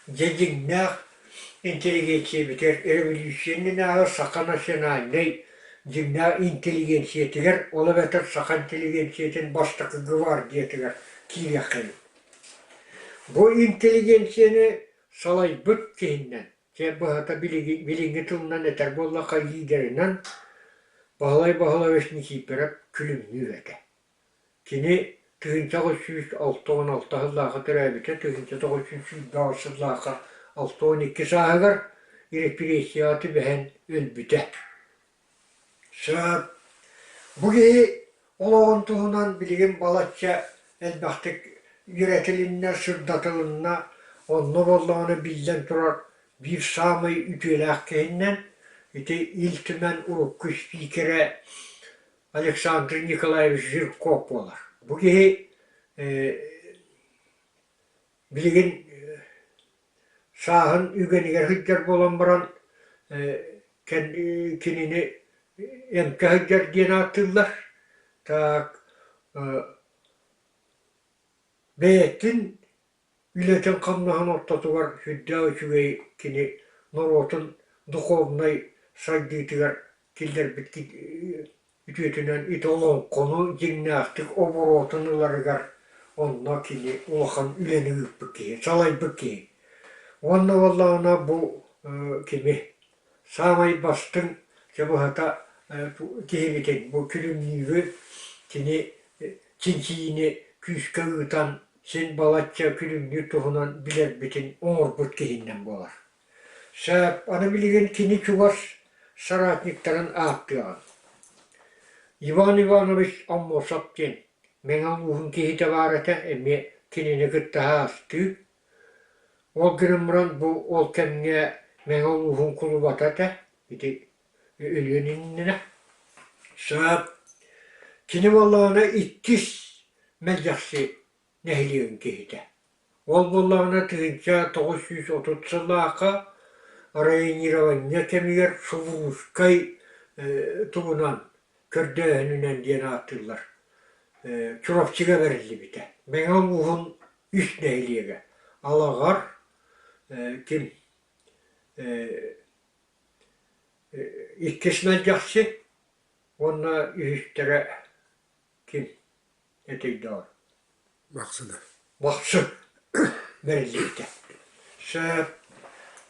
Дьэ дьиҥнээх интеллигенциябитигэр революция иннинээҕи саха национальнай дьиҥнээх интеллигенциятыгар, ол эбэтэр саха интеллигенциятын бастакы гвардиятыгар киириэххэйиҥ. Бу интеллигенцияны салайбыт киһиннэн, чэ быһата билиҥҥи тылынан этэр буоллахха лиидэринэн Баһылай Баһылайович Никифоров Күлүмнүүр этэ. Кини 1966 сыллаахха төрөөбүтэ, 1928 сыллаахха 62 сааһыгар репрессияҕа түбэһэн өлбүтэ. Сөп. Бу киһи олоҕун туһунан билигин балачча элбэхтик үөрэтилиннэ, сырдатылынна. Онно буоллаҕына биллэн турар биир саамай үтүөлээх киһиннэн ити Ил Түмэн урукку спикерэ Александр Николаевич Жирков буолар. Бу киһи билигин сааһын үгэнигэр сылдьар буолан баран кинини эмкэ сылдьар диэн ааттыыллар. Так бэйэтин үлэтин-хамнаһын ортотугар сүрдээх үчүгэй кини норуотун духовнай сайдыытыгар киллэрбит үтүөтүнэн ити олоҥхону дьиҥнээхтик оборотун ыларыгар онно кини улахан үлэни ыыппыт киһи, салайбыт киһи. Уонна буоллаҕына бу кими саамай бастыҥ чэ быһата киһибитин бу Күлүмнүүрү кини чинчийиини күүскэ ыытан син балачча Күлүмнүүр туһунан билэрбитин оҥорбут киһиннэн буолар. Сөп, аны билигин кини чугас соратниктарын ааттыаҕын. Иван Иванович Аммосов диэн Мэҥэ улууһун киһитэ баар этэ, эмиэ кинини кытта аастыы. Ол гынан баран бу ол кэмҥэ Мэҥэ улууһун кулубата этэ, ити өлүөн иннинэ. Сөп. Кини буоллаҕына иккис Мэлдьэхси нэһилиэгин киһитэ. Ол буоллаҕына 1930 сыллаахха районирование кэмигэр Сулуускай тугунан көрдөөһүнүнэн диэн ааттыыллар Чурапчыга бэриллибитэ. Мэҥэ улууһун үс нэһилиэгэ Алаҕар, ким иккис Мэлдьэхси уонна үһүстэрэ ким этэй доо Бахсына. Бахсы бэриллибитэ. Сөп.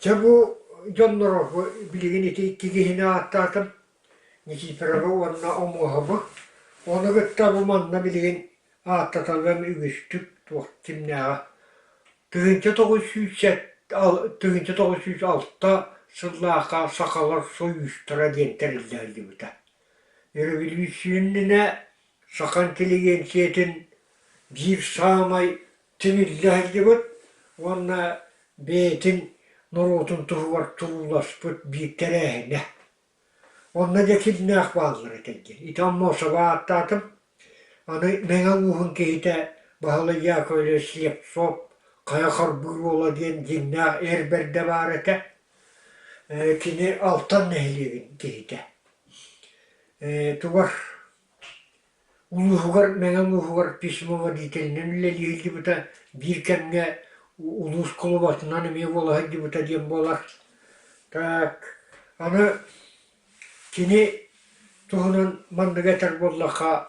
Чэ бу дьонноро бу билигин ити икки киһини ааттаатым. Никифоровы уонна Омуоһабы. Ону кытта бу манна билигин ааттаталлан үгүстүк туох кимнээҕэ. 1906 сыллаахха Сахалар сойуустара диэн тэриллэ сылдьыбыта. Өрөбүлүүссүйэ иннинэ саха интеллигенциятын биир саамай тимиллэ сылдьыбыт уонна бэйэтин норуотун туһугар турууласпыт биир тэрээһинэ. Онно дьэ кимнээх бааллар этэ диэн. Ити Аммосова ааттаатым. Аны Мэҥэ улууһун киһитэ Баһылай Яковлевич Слепцов Хайа Харбыыр уола диэн дьиҥнээх эр бэрдэ баар этэ. Кини Алтан нэһилиэгин киһитэ. Тугар Улууһугар Мэҥэ улууһугар письмоводителинэн үлэлии сылдьыбыта, биир кэмҥэ улуус кулубатынан эмиэ буола сылдьыбыта диэн буолар. Так, аны кини туһунан манныгы этэр буоллахха,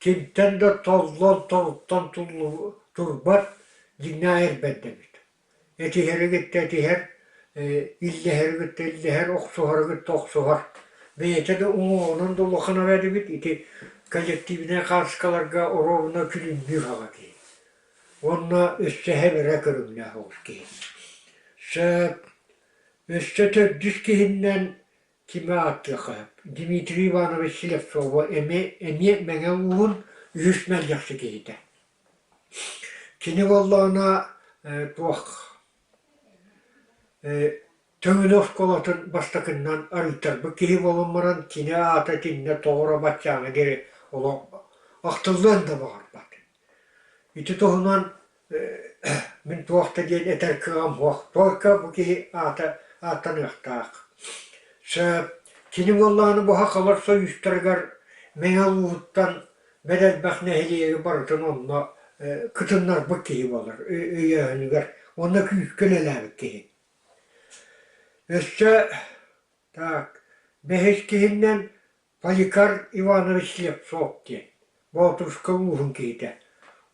кимтэн да толлон, толуттан турбат дьиҥнээх эр бэрдэ эбит. Этиһэри кытта этиһэр, иллэһэри кытта иллэһэр, охсуһары кытта охсуһар. Бэйэтэ да уҥуоҕунан да улахан эбит ити коллективнай хааскаларга оруобуна күлүмнүүр аҕа киһи. Уонна өссө эһэ-бэрэ көрүҥнээх оҕус киһи. Сөп. Өссө төрдүс киһиннэн кими ааттыахха сөп. Дмитрий Иванович Слепцова эмиэ, эмиэ Мэҥэ улууһун үһүс мэлдьэхси киһитэ. Кини буоллаҕына туох Төҥүлү оскуолатын бастакыннан арыйтарбыт киһи буолан баран кини аата итиннэ тоҕо эрэ баччааҥҥа диэри олох ахтыллыан да баҕарбат. Ити туһунан мин туох да диэн этэр кыаҕым суох. Только бу киһи аата ааттаныахтаах. Сөп. Кини буоллаҕына бу сахалар сойуустарыгар Мэҥэ улууһуттан бэрт элбэх нэһилиэги барытын онно кытыннарбыт киһи буолар өйөөһүнүгэр уонна күүскэ үлэлээбит киһи. Өссө так бэһис киһиннэн Поликар Иванович Слепцов диэн Боотурушка улууһун киһитэ,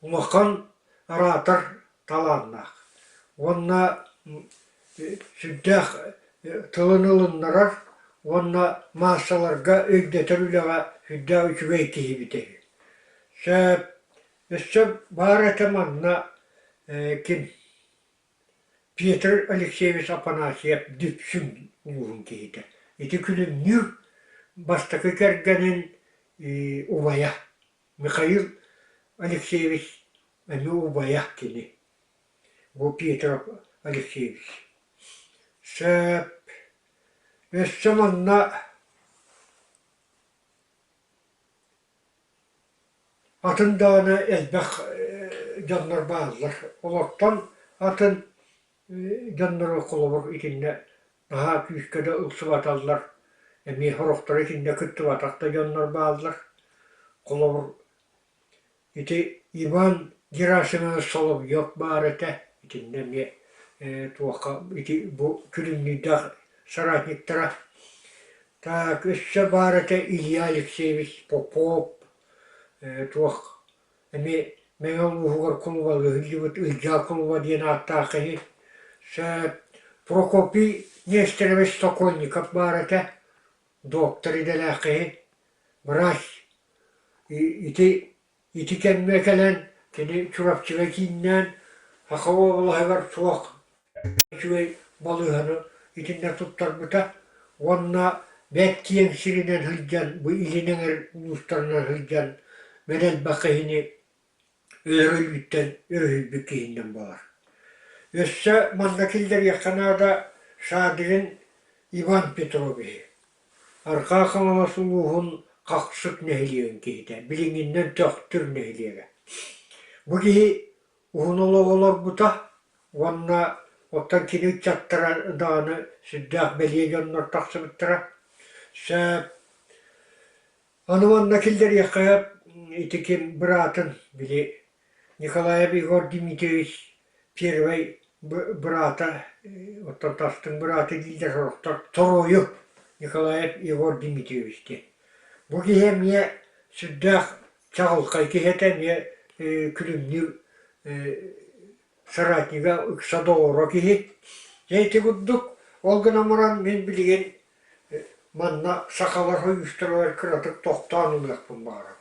улахан оратор талааннаах уонна сүрдээх тылын ылыннарар уонна маассаларга өйдөтөр үлэҕэ сүрдээх үчүгэй киһи эбитэ үһү. Сөп, өссө баар этэ манна ким Петр Алексеевич Афанасьев Дүпсүн улууһун киһитэ. Ити Күлүмнүүр бастакы кэргэнин убайа Михаил Алексеевич эмиэ убайа кини. Бу Петр Алексеевич. Сөп. Өссө манна Атын даҕаны элбэх дьоннор бааллар. Олортон атын дьоннору холобур итиннэ наһаа күүскэ да ылсыбаталлар, эмиэ сорохторо итиннэ кыттыбатах да дьоннор бааллар. Холобур Ити Иван Герасимович Соловьев баар этэ, итиннэ эмиэ туохха ити бу күлүмнүүрдээх соратниктара. Так өссө баар этэ Илья Алексеевич Попов, туох эмиэ Мэҥэ улууһугар кулубалыы сылдьыбыт Ылдьаа кулуба диэн ааттаах киһи. Сөп Прокопий Нестерович Сокольников баар этэ, доктор идэлээх киһи, врач Ити ити кэмҥэ кэлэн кини Чурапчыга кииннээн Саха уобалаһыгар суох үчүгэй балыыһаны итиннэ туттарбыта уонна бэрт киэҥ сиринэн сылдьан бу илин эҥэр улуустарынан сылдьан бэрт элбэх киһини өлөр-өлүүттэн өрүһүйбүт киһиннэн буолар. Өссө манна киллэриэххэ наада Шадрин Иван Петровиһы. Арҕаа Хаҥалас улууһун Хахсык нэһилиэгин киһитэ, билиҥҥиннэн Төхтүр нэһилиэгэ. Бу киһи уһун олоҕу олорбута уонна оттон кини ыччаттара даҕаны сүрдээх бэлиэ дьоннор тахсыбыттара. Сөп Аны манна киллэриэххэ ити ким быраатын, били Николаев Егор Дмитриевич первай быраата, оттон тастыҥ быраата дииллэр сорохтор Торуойу Николаев Егор Дмитриевич диэн. Бу киһи эмиэ сүрдээх чаҕылхай киһи этэ, эмиэ күлүмнүүр соратнига ыкса доҕоро киһи. Дьэ ити курдук, ол гынан баран мин билигин Манна сахалар сойуустарыгар кыратык тохтоон ылыахпын баҕарабын.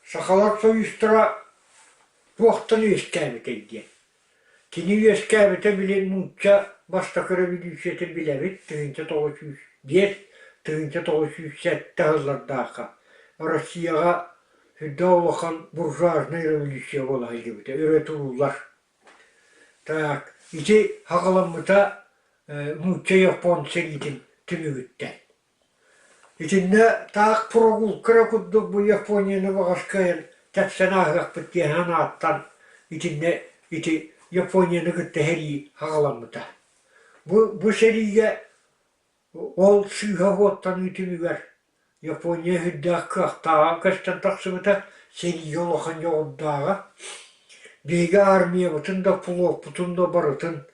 Сахалар сойуустара туохтан үөскээбитэй диэн. Кини үөскээбитэ били нуучча бастакы революциятын билэбит 1905, 1907 сыллардаахха Россияҕа сүрдээх улахан буржуазнай революция буола сылдьыбыта, өрө туруулар. Так, ити аҕаламмыта нуучча-япон сэриитин түмүгүттэн. Итиннэ таах прогулка эрэ курдук бу Японияны баҕас кыайан тэпсэн ааһыахпыт диэн санааттан итиннэ ити Японияны кытта сэрии аҕаламмыта. Бу, бу сэриигэ Ол сыыһа уоттаныы түмүгэр Япония сүрдээх кыахтааҕа көстөн тахсыбыта, сэриигэ улахан дьоҕурдааҕа. Биһиги армиябытын да, флоппутун да барытын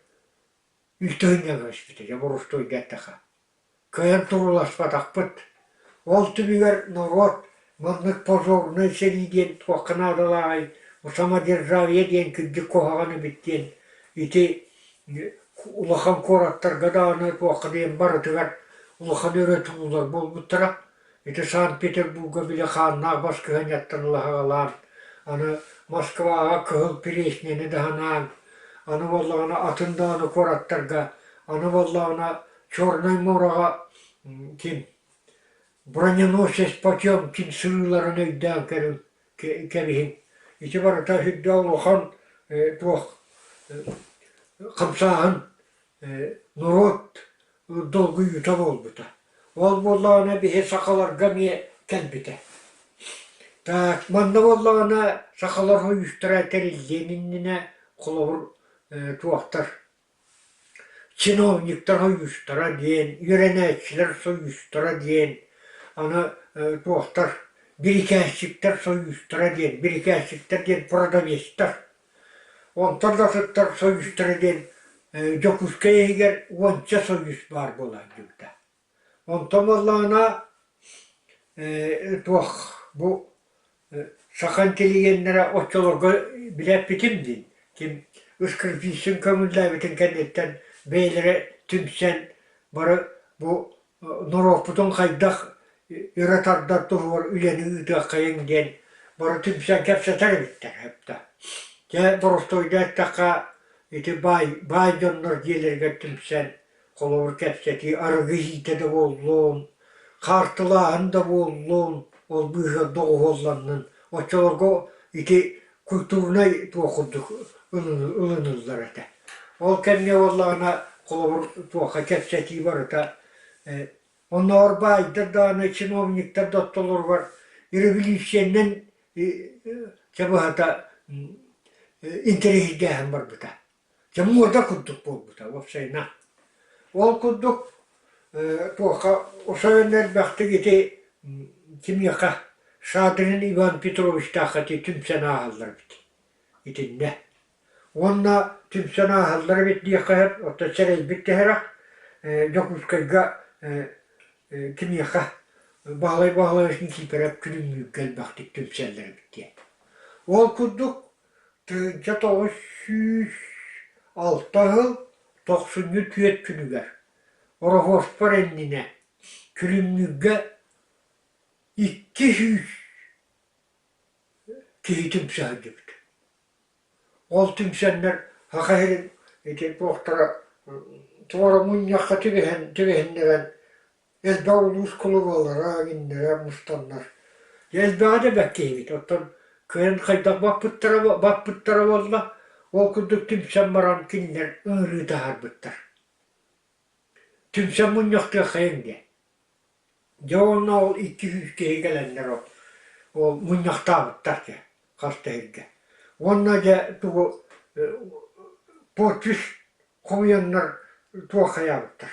үлтү сынньан кэбиспитэ, дьэ боростуойга эттэххэ. Кыайан турууласпатахпыт. Ол түмүгэр норуот маннык позорнай сэрии диэн туохха наадалааҕый, самодержавие диэн кырдьык куһаҕан эбит диэн ити улахан куораттарга даҕаны туохха диэн барытыгар улахан өрө тутуулар буолбуттара. Ити Санкт-Петербурга били хааннаах баскыһыанньаттан ылаһаҕалаан, аны Москваҕа Кыһыл Преснени даһанаан, аны буоллаҕына атын даҕаны куораттарга, аны буоллаҕына Чернай муораҕа ким броненосец Потемкин сырыыларын өйдөөн көрүҥ кэбиһиҥ. Ити барыта сүрдээх улахан туох хамсааһын норуот долгуйуута буолбута. Ол буоллаҕына биһи сахаларга эмиэ кэлбитэ. Так манна буоллаҕына сахалар сойуустара тэриллиэн иннинэ холобур туохтар Чиновниктар сойуустара диэн, үөрэнээччилэр сойуустара диэн, аны туохтар. Бирикээсчиктэр сойуустара диэн, бирикээсчиктэр диэн продавецтар. Онтон да атыттар сойуустара диэн Дьокуускай иһигэр уонча сойуус баар буола сылдьыбыта. Онтон буоллаҕына туох бу саха интеллигеннэрэ оччолорго билээппитим дии ким Ыскырпиисин көҥүллээбитин кэнниттэн бэйэлэрэ түмсэн бары бу норуоппутун хайдах өрө тардар туһугар үлэни ыытыаххайыҥ диэн бары түмсэн кэпсэтэр эбиттэр сөптө. Дьэ боростуойда эттэххэ ити баай баай дьоннор дьиэлэригэр түмсэн Холобур, кэпсэтии арыгы иһиитэ да буоллун, хаартылааһын да буоллун, ол быыһыгар доҕуһуолланнын. Оччолорго ити культурнай туох курдук ылыныллар этэ. Ол кэмҥэ буоллаҕына, холобур, туохха кэпсэтии барыта оннооҕор баайдар даҕаны, чиновниктар да ортолоругар революциянан чэ быһата интэриэһиргээһин барбыта. Дьэ муода курдук буолбута уопсайынан. Ол курдук туохха осойон элбэхтик ити кимиэхэ Шадрин Иван Петровичтаахха ити түмсэн ааһаллар эбит итиннэ. Уонна түмсэн ааһаллар эбит диэххэ сөп, оттон сэрэйбит төһөрөх Дьокуускайга кимиэхэ Баһылай Баһылайович Никифоров күлүмнүүргэ элбэхтик түмсэллэр эбит диэн. Ол курдук 1906 сыл тохсунньу түөрт күнүгэр Ороһуоспар иннинэ Күлүмнүүргэ 200 киһи түмсэ сылдьыбыт. Ол түмсэннэр Саха сирин ити туохтара туора мунньахха түбэһэн түбэһиннэрэн Элбэх улуус кулубалара, иннэрэ мустаннар. Дьэ элбэҕи да бэркиһибит, оттон кыайан хайдах баппыттара баппыттара буолла, ол курдук түмсэн баран кинилэр ыҥырыы таһаарбыттар. Түмсэн мунньахтыаххайыҥ диэн. Дьэ уонна ол 200 киһи кэлэннэр ол, ол мунньахтаабыттар дьэ, хас да сиргэ. Уонна дьэ тугу подпись хомуйаннар туох хайаабыттар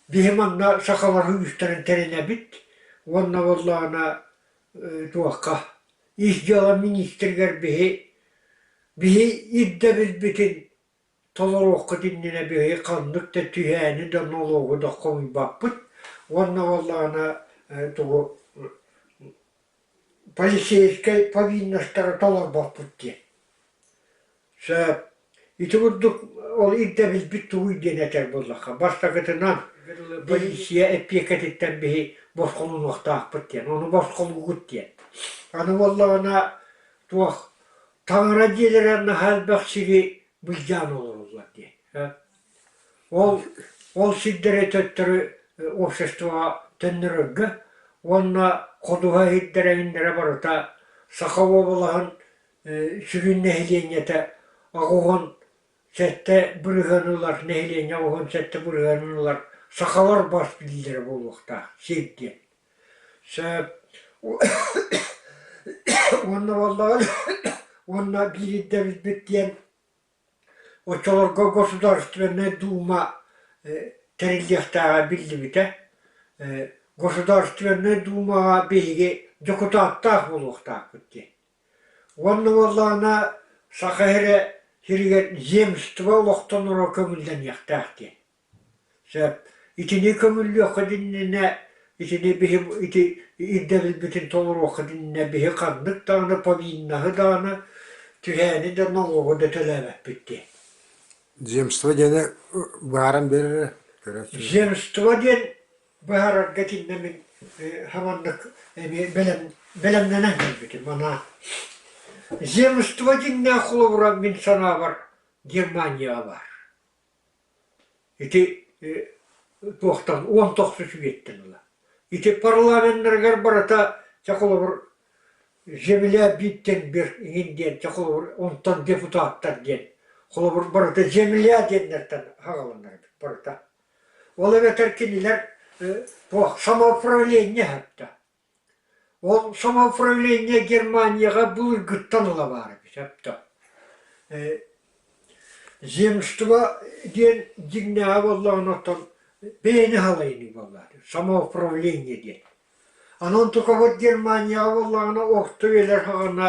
Биһи манна сахалар үгүстэрин тэринэбит уонна буоллаҕына туохха ис дьыала министригэр биһи биһи ирдэбилбитин толоруоххут иннинэ биһи ханнык да түһээни да нолуогу да хомуйбаппыт уонна буоллаҕына тугу полицейскай повинностары толорбоппут диэн. Сөп. Ити курдук ол ирдэбилбит тугуй диэн этэр буоллахха, бастакытынан, полиция эппиэкэтиттэн биһи босхолонуохтаахпыт диэн, ону босхолуугут диэн. Аны буоллаҕына туох таҥара дьиэлэрэ наһаа элбэх сири былдьаан олороллор диэн. Ол ол сирдэри төттөрү обществоҕа төннөрөргө уонна ходуһа иһиттэрэ иҥнэрэ барыта Саха уобалаһын сүрүн нэһилиэнньэтэ 87 бырыһыаны ылар, нэһилиэнньэ 87 бырыһыанын ылар сахалар бас билиилэрэ буолуохтаах сир диэн. Сөп. Уонна буоллаҕына уонна биир ирдэбилбит диэн Оччолорго Государственнай Дума тэриллиэхтээҕэ биллибитэ. Государственнай Думаҕа биһиги дьокутааттаах буолуохтаахпыт диэн. Уонна буоллаҕына Саха сирэ сиригэр земство олохтоноро көҥүллэниэхтээх диэн. Сөп. Итини көҥүллүөххүт иннинэ, итини биһи ити ирдэбилбитин толоруоххут иннинэ биһи ханнык даҕаны повинноһы даҕаны, түһээни да нолуогу да төлөөбөппүт диэн. Земство диэни быһааран биэрэрэ көрөөччү. Земство диэн быһаарарга итиннэ мин хаманнык эмиэ бэлэм бэлэмнэнэн кэлбитим манаа. Земство дьиҥнээх холобура мин санаабар Германияҕа баар. Ити туохтан 19 үйэттэн ыла. Ити парламеннарыгар барыта чэ холобур земля Биттенберг иҥин диэн чэ холобур онтон депутаттар диэн холобур барыта земля диэннэртэн аҕаланар эбит барыта. Ол эбэтэр кинилэр туох самоуправление сөптөөх. Ол самоуправление Германияҕа былыргыттан ыла баар эбит сөптөөх. Земство диэн дьиҥнээҕэ буоллаҕына оттон бэйэни салайыныы буоллаҕа самоуправление диэн. Аны онтукабыт Германияҕа буоллаҕына орто үйэлэр саҕана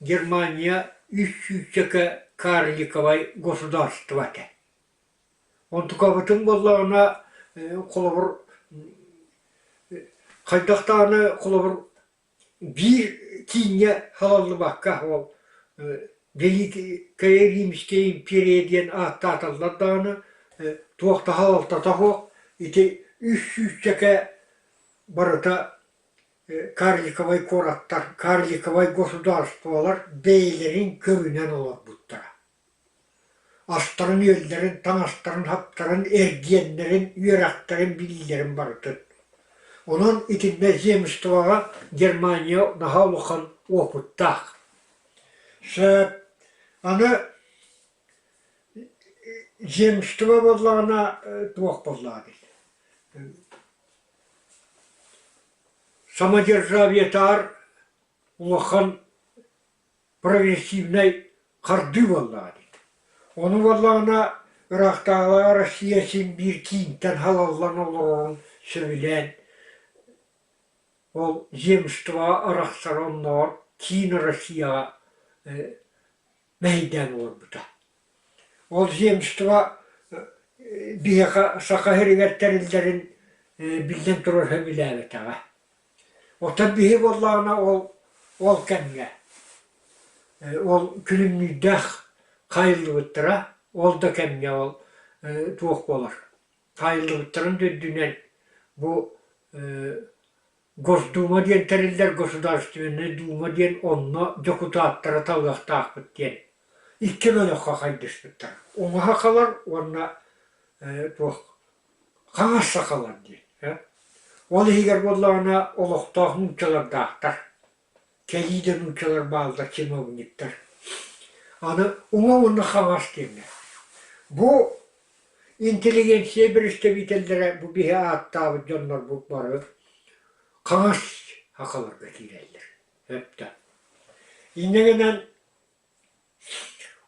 Германия үс сүүсчэкэ карликовай государство этэ. Онтукабытын буоллаҕына холобур хайдах даҕаны холобур биир кииҥҥэ халаллыбакка ол Великая Римская империя диэн ааттааталлар даҕаны туох да халалтата суох ити үс сүүсчэкэ барыта карликовай куораттар, карликовай государстволар бэйэлэрин көрүнэн олорбуттара. Астарын-үөллэрин, таҥастарын-саптарын, эргиэннэрин, үөрэхтэрин, билиилэрин барытын. Онон итиннэ земствоҕа Германия наһаа улахан уопуттаах. Сөп. Аны земство буоллаҕына туох буоллаҕа дии Самодержавиетаар улахан прогрессивнай хардыы буоллаҕа дии. Ону буоллаҕына ыраахтааҕылаах Россия син биир киинтэн халаллан олорорун сөбүлээн ол земствоҕа арахсар оннооҕор киин Россияҕа мэһэйдээн олорбута. Ол земство биһиэхэ Саха сиригэр тэриллэрин биллэн турар сөбүлээбэтэҕэ. Оттон биһи буоллаҕына ол ол кэмҥэ ол күлүмнүүрдээх хаайыллыбыттара, ол да кэмҥэ ол туох буолар хаайыллыбыттарын да үрдүнэн бу Госдума диэн тэриллэр Государственнай Дума диэн онно дьокутааттары талыахтаахпыт диэн икки бөлөххө хайдыспыттар. Уҥа сахалар уонна туох хаҥас сахалар диэн. Ол иһигэр буоллаҕына олохтоох нууччалардаахтар. Кэлии да нууччалар бааллар, чиновниктар. Аны уҥа уонна хаҥас диэҥҥэ. Бу интеллигенция представителлэрэ бу биһи ааттаабыт дьоннорбут бары хаҥас сахаларга киирэллэр. Сөп Инньэ гынан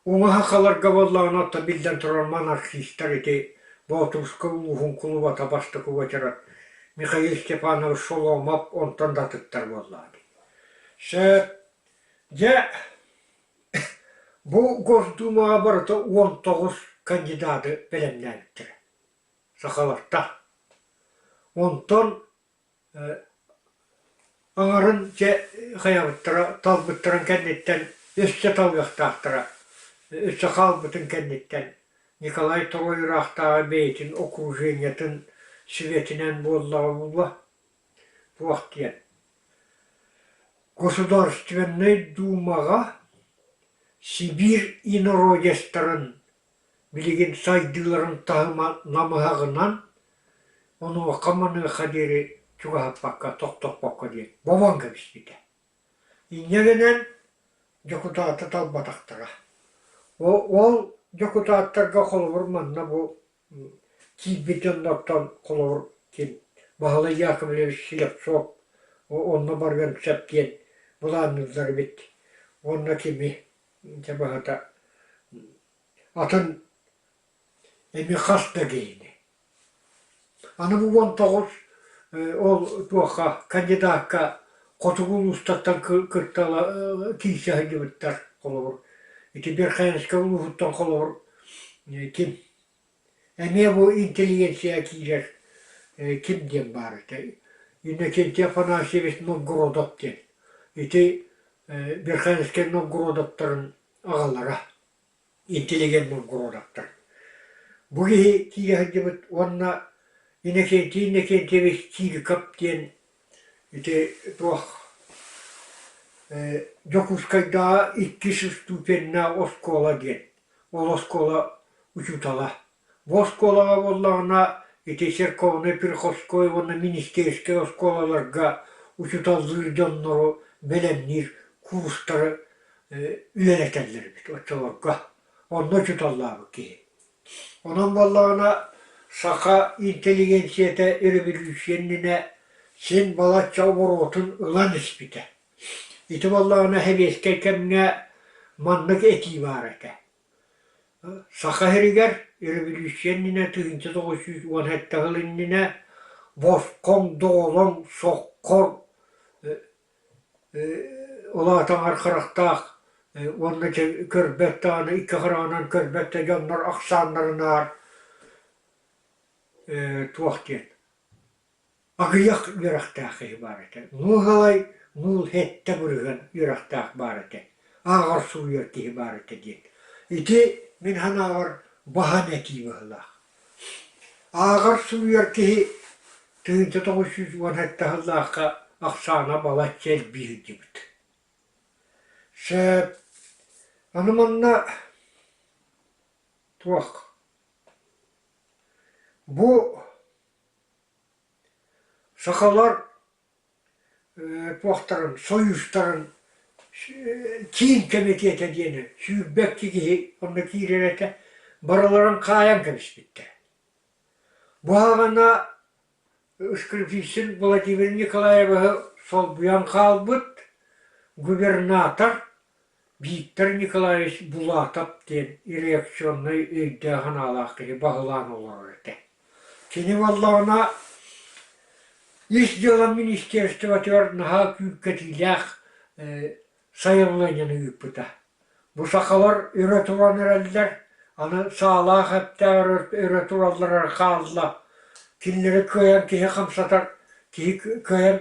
Уҥа сахаларга буоллаҕына оттон биллэн турар монархистар ити Боотурускай улууһун кулубата бастакы уочарат Михаил Степанович Соломов онтон да атыттар буоллаҕа дии. Сөп. Дьэ, бу Госдумаҕа барыта 19 кандидаты бэлэмнээбиттэрэ. Сахалартан. Онтон Аҥарын дьэ хайаабыттара, талбыттарын кэнниттэн өссө талыахтаахтара, өссө хаалбытын кэнниттэн Николай Второй ыраахтааҕы бэйэтин окружениетын сүбэтинэн буоллаҕа буолуо, туох диэн Государственнай Думаҕа Сибиир инородецтарын билигин сайдыыларын таһыма намыһаҕынан, онуоха-маныаха диэри чугаһаппакка, тохтоппокко диэн бобон кэбиспитэ. Инньэ гынан дьокутааты талбатахтара. Ол дьокутааттарга холобур манна бу киирбит дьоннортон холобур ким Баһылай Яковлевич Слепцов онно барыан сөп диэн былаанныыллар эбит. Уонна кими дьэ быһата атын эмиэ хас да киһини. Аны бу 19 ол туохха кандидакка хотугу улуустартан кытта киирсэ сылдьыбыттар холобур. Ити Верхоянскай улууһуттан холобур ким эмиэ бу интеллигенция киирэр ким диэн баар этэ Иннокентий Афанасьевич Новгородов диэн. Ити Верхоянскай Новгородовтарын аҕалара интеллигент Новгородовтар. Бу киһи киирэ сылдьыбыт уонна Иннокентий Иннокентьевич Чириков диэн ити туох Дьокуускайдааҕы иккис ступеннаах оскуола диэн ол оскуола учуутала. Бу оскуолаҕа буоллаҕына ити церковнай-приходской уонна министерскэй оскуолаларга учууталлыыр дьоннору бэлэмниир курстары үөрэтэллэр эбит оччолорго. Онно учууталлаабыт киһи. Онон буоллаҕына саха интеллигенцията өрөбөлүүссүйэ иннинэ син балачча оборуотун ылан испитэ. Ити буоллаҕына сэбиэскэй кэмҥэ маннык этии баар этэ: Саха сиригэр өрөбөлүүссүйэ иннинэ 1917 сыл иннинэ босхоҥ, доҕолоҥ, соххор. Улаатан харахтаах уонна көрбөт даҕаны икки хараҕынан көрбөт да дьоннор ахсааннарынаар туох диэн аҕыйах үөрэхтээх киһи баар этэ. Нууһалай нуул сэттэ бырыһыан үөрэхтээх баар этэ. Ааҕар суруйар киһи баар этэ диэн. Ити мин санаабар баһан этии быһыылаах. Ааҕар суруйар киһи 1917 сыллаахха ахсаана балачча элбии сылдьыбыт. Сөп. Аны манна туох бу сахалар туохтарын союзтарын киин кэмитиэтэ диэни 22 киһи онно киирэр этэ барыларын хаайан кэбиспиттэр. Бу саҕана Скрипицын Владимир Николаевиһы солбуйан хаалбыт губернатор Виктор Николаевич Булатов диэн реакционнай өйдөөх-санаалаах киһи баһылаан олорор этэ. Кини буоллаҕына Ис дьыала министерствотыгар наһаа күүркэтиилээх сайабылыанньаны ыыппыта. Бу сахалар өрө туран эрэллэр, аны саалаах эптээх өрө тураллара хаалла. Кинилэри кыайан киһи хамсатар, киһи кыайан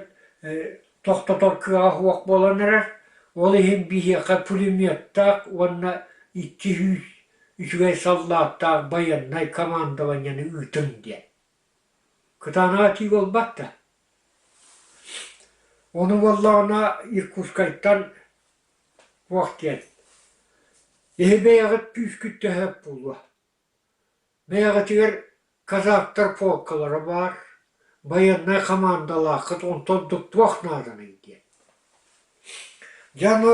тохтотор кыаҕа суох буолан эрэр. Ол иһин биһиэхэ пулеметтаах уонна 200 үчүгэй саллааттаах байыаннай командованиены ыытыҥ диэн. Кытаанаҕа этии буолбат да. Ону буоллаҕына Иркутскайтан туох диэн эһи бэйэҕит күүскүт төһө буолуо Бэйэҕитигэр казактар полкалара баар, байыаннай хамаандалааххыт онтон туох нааданый диэн. Дьэ аны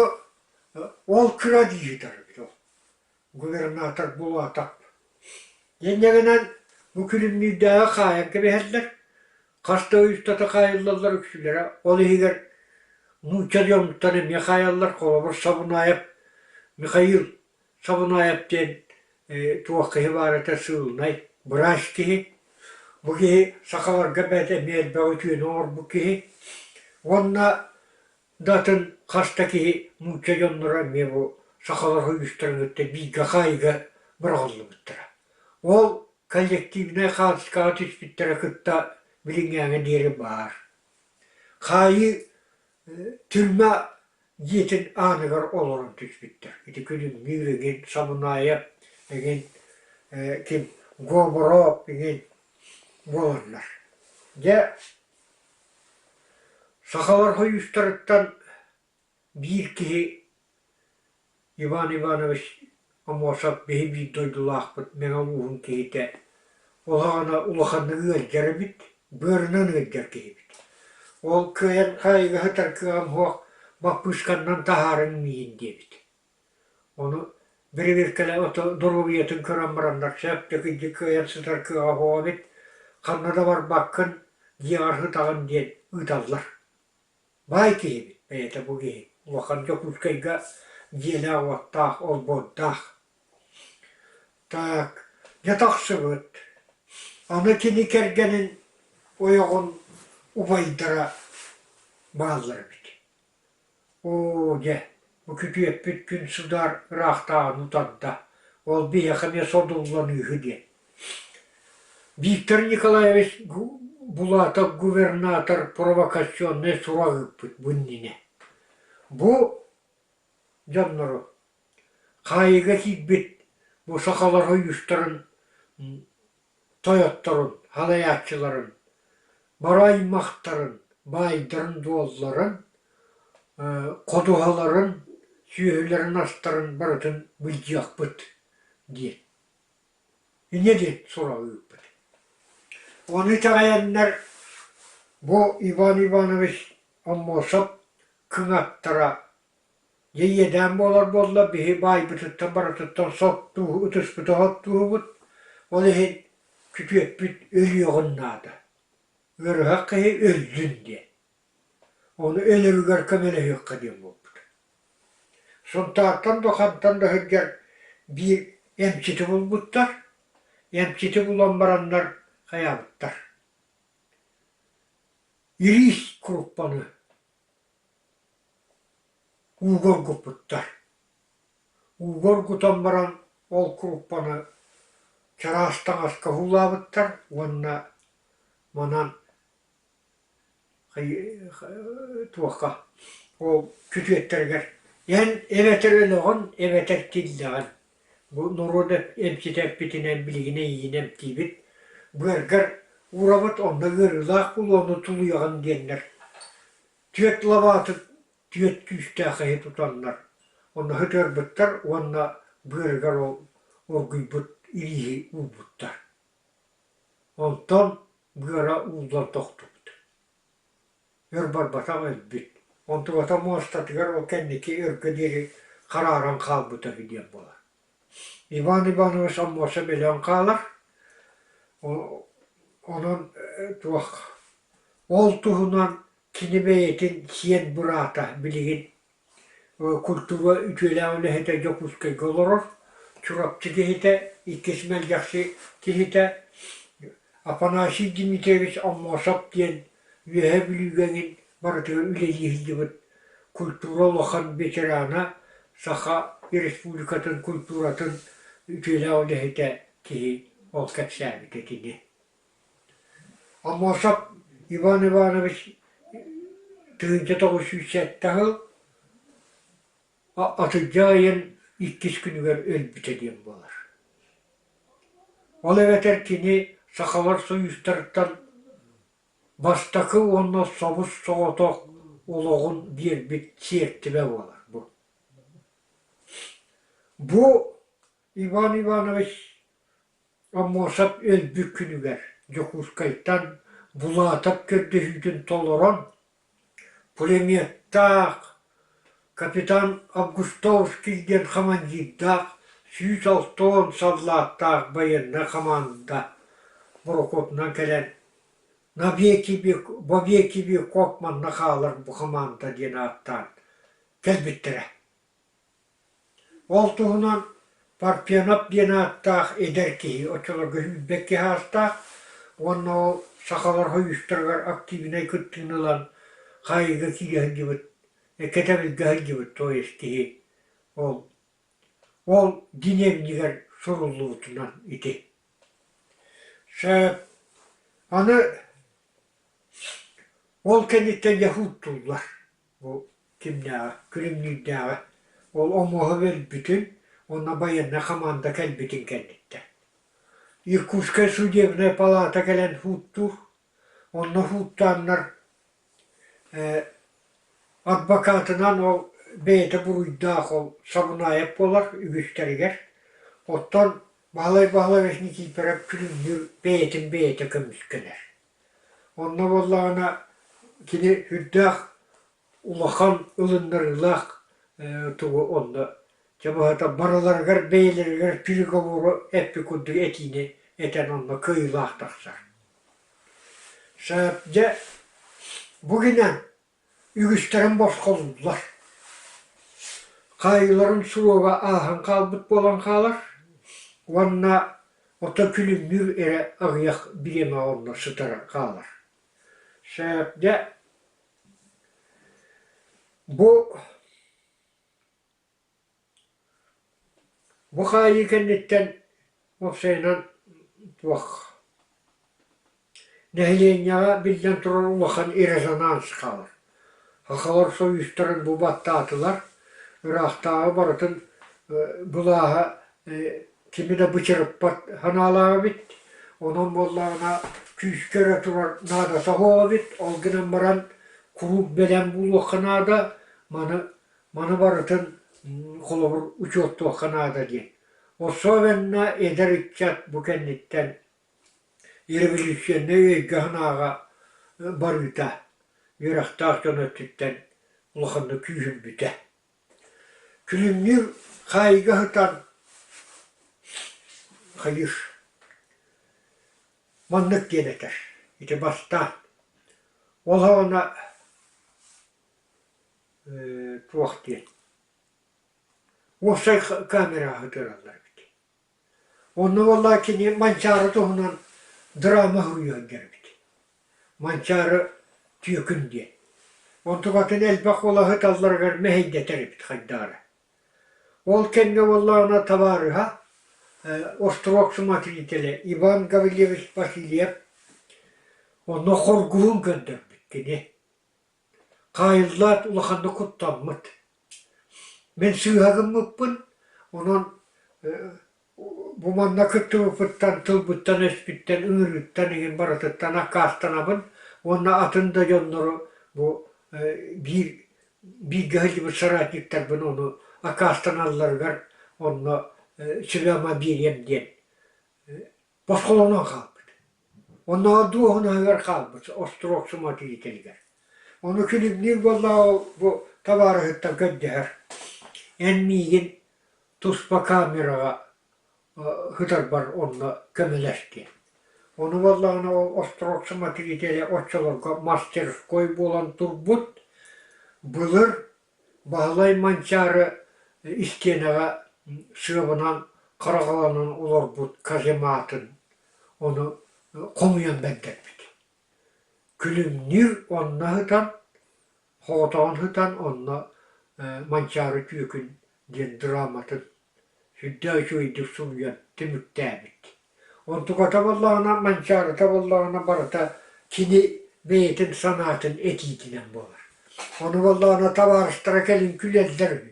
ол кыра дии сытар эбит ол губернатор Булатов. Инньэ гынан бу күлүмнүүрдээҕи хаайан кэбиһэллэр, хас да ый устата хаайыллаллар үксүлэрэ, ол иһигэр нуучча дьонуттан эмиэ хаайаллар, холобур Сабунаев Михаил Сабунаев диэн туох киһи баар этэ сыылынай быраас киһи. Бу киһи сахаларга бэйэтэ эмиэ элбэх үтүөнү оҥорбут киһи. Уонна да атын хас да киһи нуучча дьонноро эмиэ бу сахалар үгүстэрин кытта бииргэ хаайыыга быраҕыллыбыттара. Ол коллективнай хаартыскаҕа түспүттэрэ кытта билиҥҥээҥҥэ диэри баар. Хаайыы түрмэ дьиэтин ааныгар олорон түспүттэр. Ити Күлүмнүүр эҥин, Самунаев эҥин, ким Говоров эҥин буоланнар. Дьэ, сахалар хойуустарыттан биир киһи Иван Иванович Аммосов биһи биир дойдулаахпыт Мэҥэ улууһун киһитэ улаҕана улаханнык ыалдьар эбит, быарынан ыалдьар киһибит. Ол кыайан хаайыыга сытар кыаҕым суох баппыысканнан таһаарыҥ миигин диэбит. Ону бэрэбиэркэлээн ото доруобуйатын көрөн бараннар сөп да кырдьык кыайан сытар кыаҕа суох эбит, ханна да барбаккын, дьиэҕэр сытаҕын диэн ыыталлар. Баай киһибит бэйэтэ бу киһи улахан Дьокуускайга дьиэлээх-уоттаах, олбуордаах. Так, дьэ тахсыбыт. Аны кини кэргэнин ойоҕун убайдара бааллар эбит. Оо, дьэ, бу күтүөппүт күн судаар ыраахтааҕын утарда, ол биһиэхэ эмиэ содулланыыһы диэн. Виктор Николаевич Булатов губернатор провокационнай сурах ыыппыт бу иннинэ. Бу дьоннору хаайыыга киирбит бу сахалар сойуустарын тойотторун, салайааччыларын, бары аймахтарын, баайдарын-дуолларын, ходуһаларын, сүөһүлэрин-астарын барытын былдьыахпыт диэн. Инньэ диэн сураҕы ыыппыт. Ону итэҕэйэннэр бу Иван Иванович Аммосов кыҥаттара дьэ иэдээн буолар буолла, биһи баайбытыттан барытыттан соттуу ытыспыты соттуубут, ол иһин күтүөппүт өлүөҕүн наада, ыарыһах киһи өллүн диэн. Ону өлөрүгэр көмөлөһүөххэ диэн буолбут. Сунтаартан да хантан да сылдьар биир эмчити булбуттар. Эмчити булан бараннар хайаабыттар. Ириис куруппаны. Ууга оргуппуттар. Ууга оргутан баран ол куруппаны чараас таҥаска уулаабыттар уонна манан туохха ол күтүөттэригэр эн эбэтэр өлөҕүн эбэтэр тиллэҕин бу норуот эмчитэ эппитинэн билигин эйиигин эмтиибит быаргар уурабыт онно ыарыылаах буолуону тулуйаҕын диэннэр түөрт лабааты түөрт күүстээх иһи тутаннар онно сытыарбыттар уонна быарыгар ол оргуйбут ирииһи уурбуттар. Онтон быара ууллан тохтубут. Өр барбатах өлбүт. Онтуката муостатыгар ол кэнники өргө диэри харааран хаалбыта үһү диэн буолар. Иван Иванович Аммосов өлөн хаалар. Онон туох ол туһунан Кини бэйэтин сиэн быраата билигин культура үтүөлээх үлэһитэ Дьокуускайга олорор, Чурапчы киһитэ, иккис Мэлдьэхси киһитэ Афанасий Дмитриевич Аммосов диэн Үөһээ Бүлүүгэ эҥин барытыгар үлэлии сылдьыбыт культура улахан ветерана, Саха Республикатын культуратын үтүөлээх үлэһитэ киһи ол кэпсээбит итини. Аммосов Иван Иванович 1907 сыл атырдьах ыйын иккис күнүгэр өлбүтэ диэн буолар. Ол эбэтэр кини сахалар союзтарыттан бастакы уонна собус-соҕотох олоҕун биэрбит сиэртибэ буолар бу. Бу Иван Иванович Аммосов өлбүт күнүгэр Дьокуускайтан Булатов көрдөһүүтүн толорон, пулеметтаах капитан Августовский диэн хамандьыырдаах 160 саллааттаах байыаннай хамаанда борокуотунан кэлэн «На веки во веки веков манна хаалар бу хамаанда» диэн ааттаан кэлбиттэрэ. Ол туһунан Парфенов диэн ааттаах эдэр киһи оччолорго сүүрбэккэ саастаах уонна ол сахалар сойуустарыгар активнай кыттыыны ылан хаайыыга киирэ сылдьыбыт, кэтэбилгэ сылдьыбыт то есть киһи ол ол дневнигэр суруллубутунан ити. Сөп. Аны ол кэнниттэн якуттууллар Бу кимнээҕэ, Күлүмнүүрдээҕэ ол омуоһа өлбүтүн уонна байыаннай хамаанда кэлбитин кэнниттэн. Иркутскай судебнай палата кэлэн сууттуур, онно сууттааннар э адвокатынан ол бэйэтэ буруйдаах ол Сабунаев буолар үгүстэригэр. Оттон Баһылай Баһылаевич Никифоров Күлүмнүүр бэйэтин бэйэтэ көмүскэнэр. Онно буоллаҕына кини сүрдээх улахан ылыннарыылаах тугу онно чэ быһата барыларыгар бэйэлэригэр переговору эппит курдук этиини этэн онно кыайыылаах тахсар. Дьэ бу гынан Үгүстэрин босхолууллар. Хаайыыларын суруга ааһан хаалбыт буолан хаалар уонна оттон күлүмнүүр эрэ аҕыйах бириэмэ онно сытара хаалар. Сөп дьэ бу Бу хаайыы кэнниттэн уопсайынан туох нэһилиэнньэҕэ биллэн турар улахан резонанс хаалар. Сахалар сойуустарын бу баттаатылар, ыраахтааҕы барытын былааһа кими да бычырыппат санаалаах эбит. Онон буоллаҕына күүскэ эрэ турар наадата суох эбит. Ол гынан баран куруук бэлэм буолуохха наада. Маны Маны барытын холобур учуоттуохха наада диэн. Особенно эдэр ыччат бу кэнниттэн революционнай өйгө-санааҕа барыыта үөрэхтээх дьон өттүттэн улаханнык күүһүрбүтэ. Күлүмнүүр хаайыыга сытан хайыыр маннык диэн этэр ити бастаан ол саҕана туох диэн уопсай камераҕа сытыараллар эбит. Онно буоллаҕа кини Манчаары туһунан драма суруйан эбит. Манчаары түөкүн диэн. Онтукатын элбэх уолаһыт алларыгар мэһэйдэтэр эбит хайдаары. Ол кэннэ буоллаҕына табаарыһа острог смотрителэ Иван Гаврильевич Васильев онно хоргуһун көрдөрбүт кини. Хаайыллаат улаханнык куттаммыт. Мин сыыһа гыммыппын, онон Бу манна кыттыбыппыттан, тылбыттан-өспүттэн, ыҥырыыттан игин барытыттан аккаастанабын уонна атын да дьоннору бу биир бииргэ сылдьыбыт соратниктарбын ону аккаастаналларыгар онно сүбэ-ама биэриэм диэн босхолонон хаалбыт. Оннооҕор дуоһунаһыгар хаалбыт остуруок смотрителигэр. Ону күлүмнүүр буоллаҕа ол бу табаарыһыттан көрдөһөр. Эн миигин туспа камераҕа сытарбар онно көмөлөс диэн. Ону буоллаҕына ол острог смотрителэ оччолорго мастерской буолан турбут. Былыр Баһылай Манчаары истиэнэҕэ сыабынан хараҕаланан олорбут казематын ону хомуйан бэрдэрбит. Күлүмнүүр онно сытан Соҕотоҕун сытан онно Манчаары түөкүн диэн драматын сүрдээх үчүгэйдик суруйан түмүктээбит. Онтуката буоллаҕына, Манчаарыта буоллаҕына барыта кини бэйэтин санаатын этиитинэн буолар. Ону буоллаҕына табаарыстара кэлин күлэллэр үһү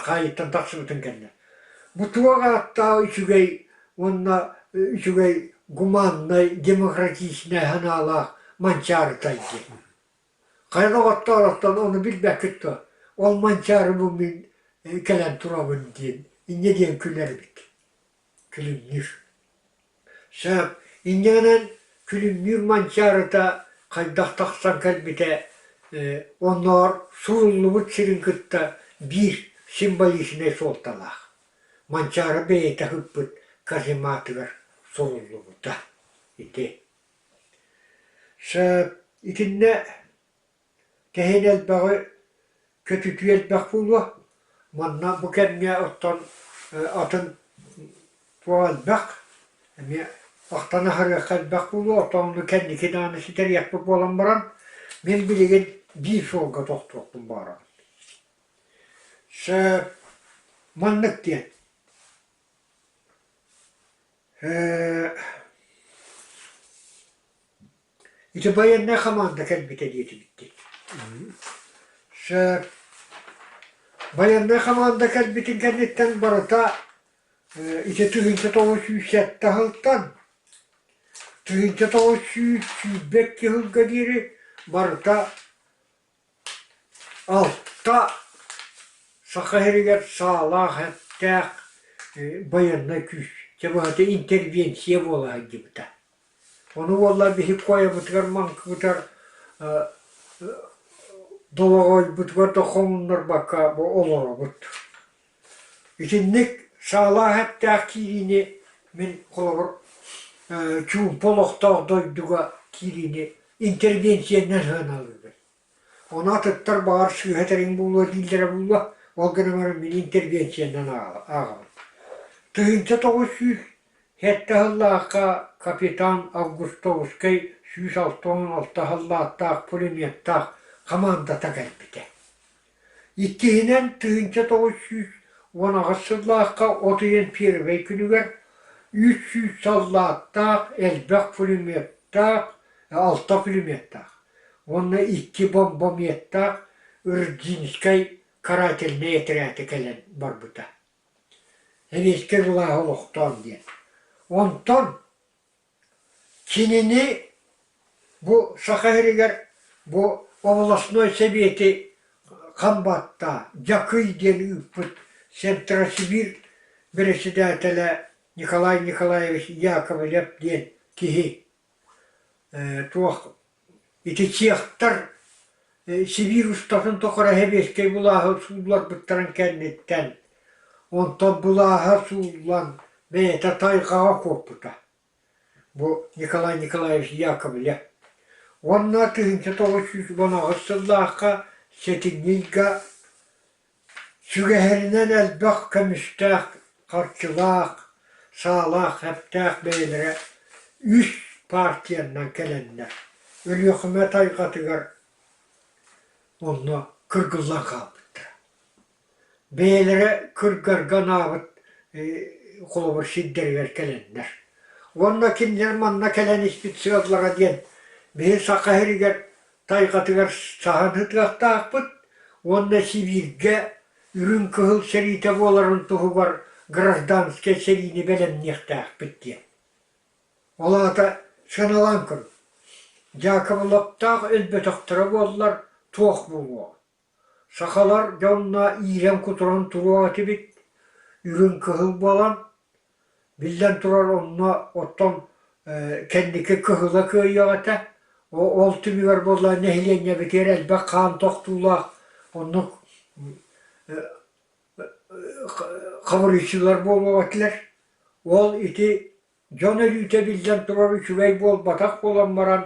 хаайыттан тахсыбытын кэннэ. Бу туох ааттаах үчүгэй уонна үчүгэй гуманнай, демократичнай санаалаах Манчаарытай диэн. Хайа доҕоттоор, ону билбэккит дуо, ол Манчаары бу мин кэлэн турабын диэн, инньэ диэн күлэр эбит, күлүмнүүр. Сөп, инньэ гынан күлүмнүүр Манчаарыта хайдах тахсан кэлбитэ оннооҕор суруллубут сирин кытта биир символичнай суолталаах. Манчаары бэйэтэ ыппыт казематыгар суруллубута ити. Сөп, итиннэ кэһин элбэҕи көтүтүү элбэх буолуо. Манна бу кэмҥэ оттон атын туох элбэх, эмиэ ахтан аһарыахха элбэх буолуо, оттон ону кэнники даҕаны ситэриэхпит буолан баран, мин билигин биир суолга тохтуохпун баҕарабын. Сөп, маннык диэн Ити байыаннай хамаанда кэлбитэ диэтибит дии. Сөп. Байыаннай хамаанда кэлбитин кэнниттэн барыта ити 1907 сылтан 1922 сылга диэри барыта Алта Саха сиригэр саалаах, эттээх байыаннай күүс, чэ быһата интервенция буола сылдьыбыта. Ону буоллар биһиги куойабытыгар маҥкыбытыгар долоҕойбутугар да хоҥуннарбакка бу олоробут. Итинник саалаах эттээх киириини мин холобур чуумпу олохтоох дойдуга киириини интервенциянан сыаналыыбын. Ону атыттар баҕар сыыһа тэриҥ буолуо дииллэрэ буолуо, ол гынан баран мин интервенциянан ааҕабын. 1907 сыллаахха капитан Августовскай 166 сыллаахтаах пулеметтаах хамаандата кэлбитэ. Иккиһинэн, 1918 сыллаахха от ыйын первэй күнүгэр 300 саллааттаах, элбэх пулеметтаах, алта пулеметтаах уонна икки бомбометтаах Рдинскай карательнай этэрээтэ кэлэн барбыта. Сэбиэскэй былааһы олохтоон диэн. Онтон Кинини бу Саха сиригэр бу областной сэбиэти хам баттаа, Дьакый диэн ыыппыт Центросибирь бэрэссэдээтэлэ Николай Николаевич Яковлев диэн киһи туох ити чехтар Сибиир устатын тухары сэбиэскэй былааһы суулларбыттарын кэнниттэн онтон былааһа сууллан бэйэтэ тайҕаҕа куоппута. Бу Николай Николаевич Яковлев. Уонна 1918 сыллаахха сэтинньи ыйга Сүгэһэринэн элбэх көмүстээх, харчылаах, саалаах, сэптээх бэйэлэрэ үс партияннан кэлэннэр, Өлүөхүмэ тайҕатыгар. онно кыргыллан хаалбыттара. Бэйэлэрэ кыргарга анаабыт холобур сирдэригэр кэлэннэр. Уонна кинилэр манна кэлэн испит сыаллара диэн биһи Саха сиригэр тайҕатыгар саһан сытыахтаахпыт уонна Сибииргэ үрүҥ кыһыл сэриитэ буоларын туһугар гражданскай сэриини бэлэмниэхтээхпит диэн. Ол аата сыаналаан көрүҥ, Дьаакыбылаптаах өлбөтөхтөрө буоллар туох буолуоҕай? Сахалар дьонно иирэн-кутуран туруох этибит, үрүҥ кыһыл буолан, биллэн турар онно оттон кэнники кыһыла кыайыах этэ, ол түмүгэр буолла нэһилиэнньэбитигэр элбэх хаан тохтуулаах оннук хабырыйсыылар буолуох этилэр. Ол ити Дьон өлүүтэ биллэн турар үчүгэй буолбатах буолан баран,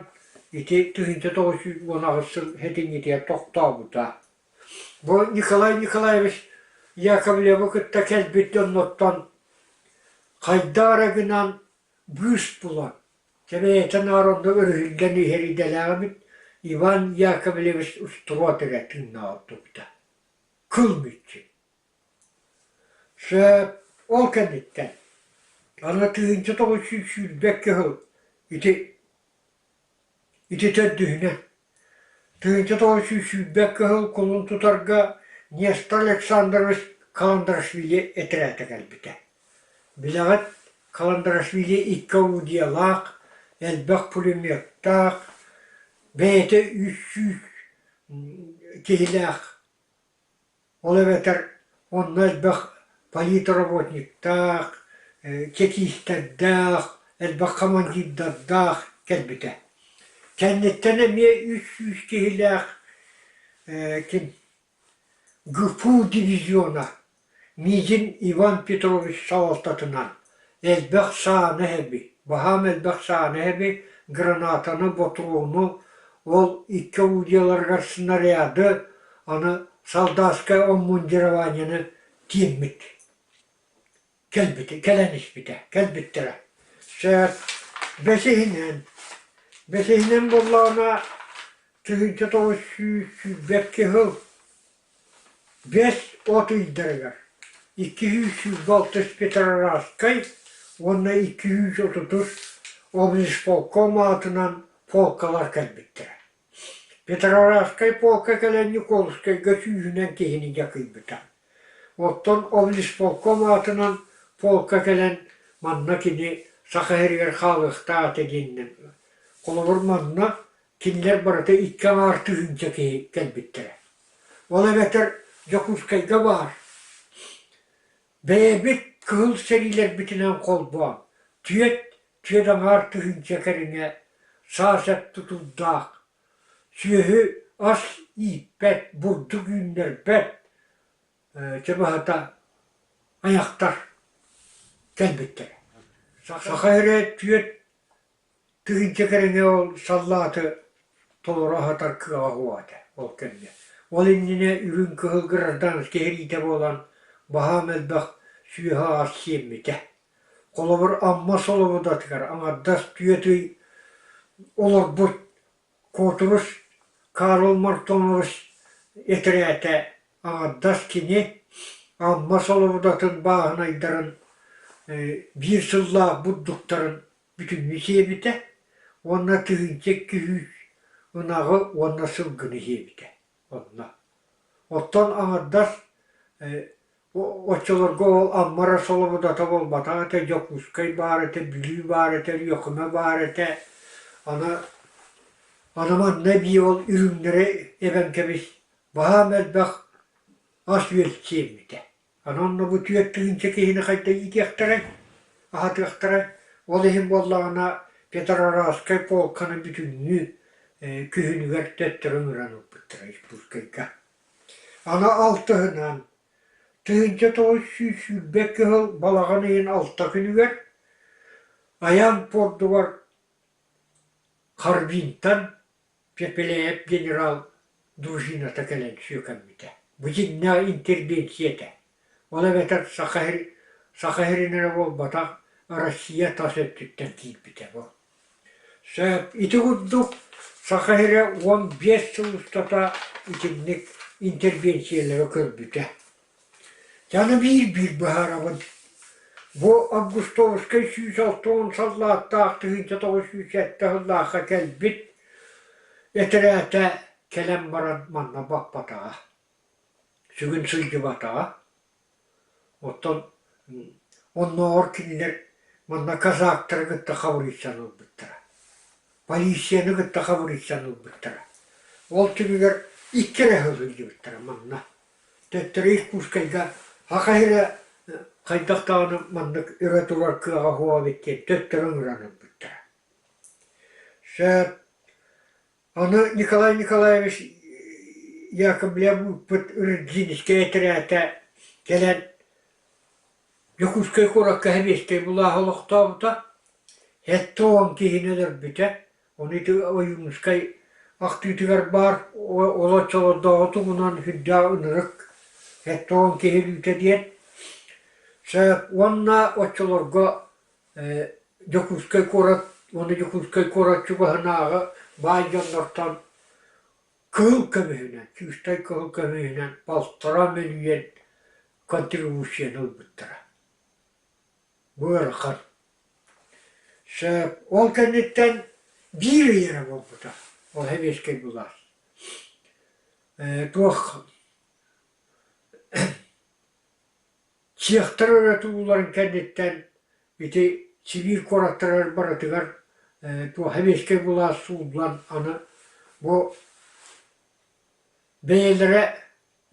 ити 1918 сыл сэтинньитигэр тохтообута. Бу Николай Николаевич Яковлевы кытта кэлбит дьоннортон хайдах эрэ гынан быыс булан, бэйэтэ наар онно өрүһүллэн иһэр идэлээх эбит Иван Яковлевич Устрот эрэ тыыннаах ордубута. Кыл мүччү. Сөп, ол кэнниттэн аны 1922 сыл ити ити төрдүһүнэн 1922 сыл кулун тутарга Нестор Александрович Каландарашвили этэрээтэ кэлбитэ. Билэҕит, Каландарашвили икки орудиелаах, элбэх пулеметтаах, бэйэтэ 300 киһилээх Ол эбэтэр онно элбэх политработниктаах, чекистэрдээх, элбэх командирдардаах кэлбитэ. Кэнниттэн эмиэ 300 киһилээх ким ГПУ дивизиона Мизин Иван Петрович салалтатынан элбэх сааны эһэби, баһаам элбэх сааны эһэби, гранатаны, ботуруону, ол икки орудиеларыгар снаряды, аны солдатскай обмундированиены тиэммит кэлбитэ, кэлэн испитэ, кэлбиттэрэ. Сөп. Бэсиһинэн, бэсиһинэн буоллаҕына 1922 сыл Бэс от ыйдарыгар 226 Петроградскай уонна 230 облисполком аатынан полкалар кэлбиттэрэ. Петроградскай полка кэлэн Николскайга сүүһүнэн киһини дьакыйбыта. Оттон облисполком аатынан полка кэлэн манна кини Саха сиригэр хаалыахтаах этэ диэнинэн холобур манна кинилэр барыта икки аҥаар тыһыынча киһи кэлбиттэрэ. Ол эбэтэр Дьокуускайга баар бэйэбит кыһыл сэриилэрбитинэн холбоон түөрт түөрт аҥаар тыһыынча кэриҥэ саа-сэп тутуурдаах, сүөһү ас ииппэт, бурдук үүннэрбэт чэ быһата айахтар кэлбиттэрэ. Саха сирэ түөрт Тыһыынча кэриҥэ ол саллааты толору аһатар кыаҕа суох этэ ол кэмҥэ. Ол иннинэ үрүҥ кыһыл гражданскай сэриитэ буолан баһаам элбэх сүөһү-ас сиэммитэ. Холобур, Амма Солобудатыгар аҥардас түөрт ый олорбут Куотурус Карл Мартонович этэрээтэ аҥардас кини Амма Солобудатын бааһынайдарын биир сыллаах бурдуктарын бүтүннүү сиэбитэ уонна 1200 ынаҕы уонна сылгыны сиэбитэ онно. Оттон аҥардас оччолорго ол Амма эрэ солобудата буолбатах этэ, Дьокуускай баар этэ, Бүлүү баар этэ, Өлүөхүмэ баар этэ. Аны аны манна эбии ол үрүҥнэри эбэн кэбис, баһаам элбэх ас-үөл сиэммитэ. Аны онно бу 4000 киһини хайдах иитиэхтэрэй, аһатыахтарай? Ол иһин буоллаҕына Петроградскай полканы бүтүннүү күһүнүгэр төттөрү ыҥыран ылбыттара Иркутскайга. Аны алтыһынан 1922 сыл балаҕан ыйын алта күнүгэр Айаан пуордугар Харбинтан Пепеляев генерал дружината кэлэн сүөкэммитэ. Бу дьиҥнээх интервенция этэ. Ол эбэтэр Саха Саха сирин эрэ буолбатах, Россия тас өттүттэн киирбитэ бу. Сөп. Ити курдук Саха сирэ 15 сыл устата итинник интервенциялары көрбүтэ. Аны биир-биир быһаарабын. Бу Августовскай 160 саллааттаах 1907 сыллаахха кэлбит этэрээтэ кэлэн баран манна баппатаҕа, сүгүн сылдьыбатаҕа. Оттон оннооҕор кинилэр манна казактары кытта хабырыйсан ылбыттара, полицияны кытта хабырыйсан ылбыттара. Ол түмүгэр икки эрэ сыл сылдьыбыттара манна. Төттөрү Иркутскайга саха сирэ хайдах даҕаны маннык өрө турар кыаҕа суох эбит диэн төттөрү ыҥыран ылбыттара. Сөп. Аны Николай Николаевич Яковлев ыыппыт Рыдзинскэй этэрээтэ кэлэн Дьокуускай куоракка сэбиэскэй былааһы олохтообута, 70 киһини өлөрбүтэ. Ону ити Ойуунускай ахтыытыгар баар ол оччолордооҕу туһунан сүрдээх ынырык 70 киһи өлүүтэ диэн. Сөп уонна оччолорго Дьокуускай куорат уонна Дьокуускай куорат чугаһынааҕы баай дьоннортон кыһыл көмүһүнэн, чыыстай кыһыл көмүһүнэн полтора мөлүйүөн контрибуцияны ылбыттара. Бу ыарахан. Сөп. Ол кэнниттэн биир ый эрэ буолбута. Ол сэбиэскэй былаас. Туох Чехтар өрө туулларын кэнниттэн ити Сибиир куораттарыгар барытыгар туох сэбиэскэй былаас сууллан аны бу бэйэлэрэ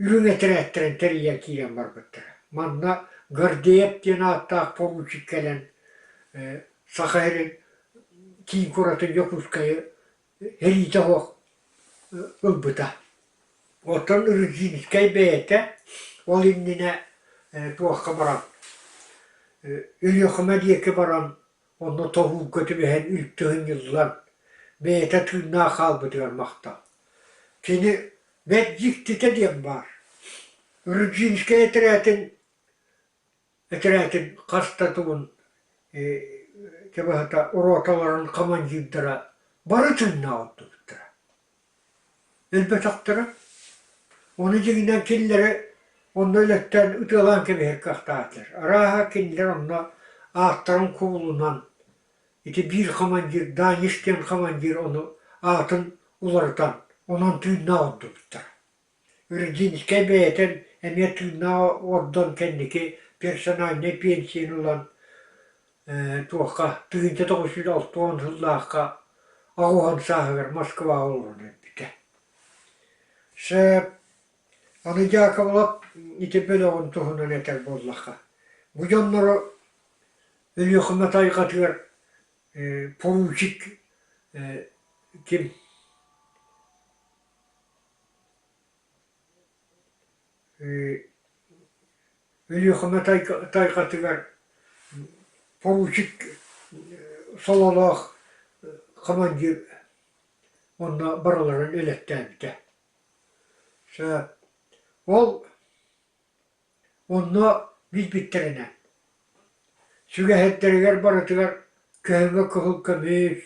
үрүҥ этэрээттэрин тэрийэн киирэн барбыттара. Манна Гордеев диэн ааттаах поручик кэлэн Саха сирин киин куоратын Дьокуускайы сэриитэ суох ылбыта. Оттон Рыдзинскай бэйэтэ ол иннинэ туохха баран Өлүөхүмэ диэки баран онно тоһуурга түбэһэн үлтү ынньыллан бэйэтэ тыыннаах хаалбытыгар махтал. Кини бэрт дьиктитэ диэн баар. Рыдзинскай этэрээтин Этэрээтин хас да тугун быһата роталарын командирдара бары тыыннаах оттубуттара. Өлбөтөхтөрө. Ону дьиҥинэн кинилэри онно өлөттөөн ытыалаан кэбиһэр кыахтаахтар. Арааһа кинилэр онно ааттарын куулунан ити биир командир Даниш диэн командир ону аатын уларытан онон тыыннаах ордубуттар. Рыдзинскай бэйэтэ эмиэ тыыннаах ордон кэнники персональнай пенсияны ылан туохха 1960 сыллаахха 80 сааһыгар Москваҕа олорон өлбүтэ. Сөп. Аны Дьаакыбылап ити бөлөҕүн туһунан этэр буоллахха, бу дьоннору Өлүөхүмэ тайҕатыгар поручик ким Өлүөхүмэ тайҕатыгар поручик сололоох командир онно барыларын өлөттөөбүтэ. Ол Онно билбиттэринэн, сүгэһэрдэригэр барытыгар көһөҥө кыһыл көмүс,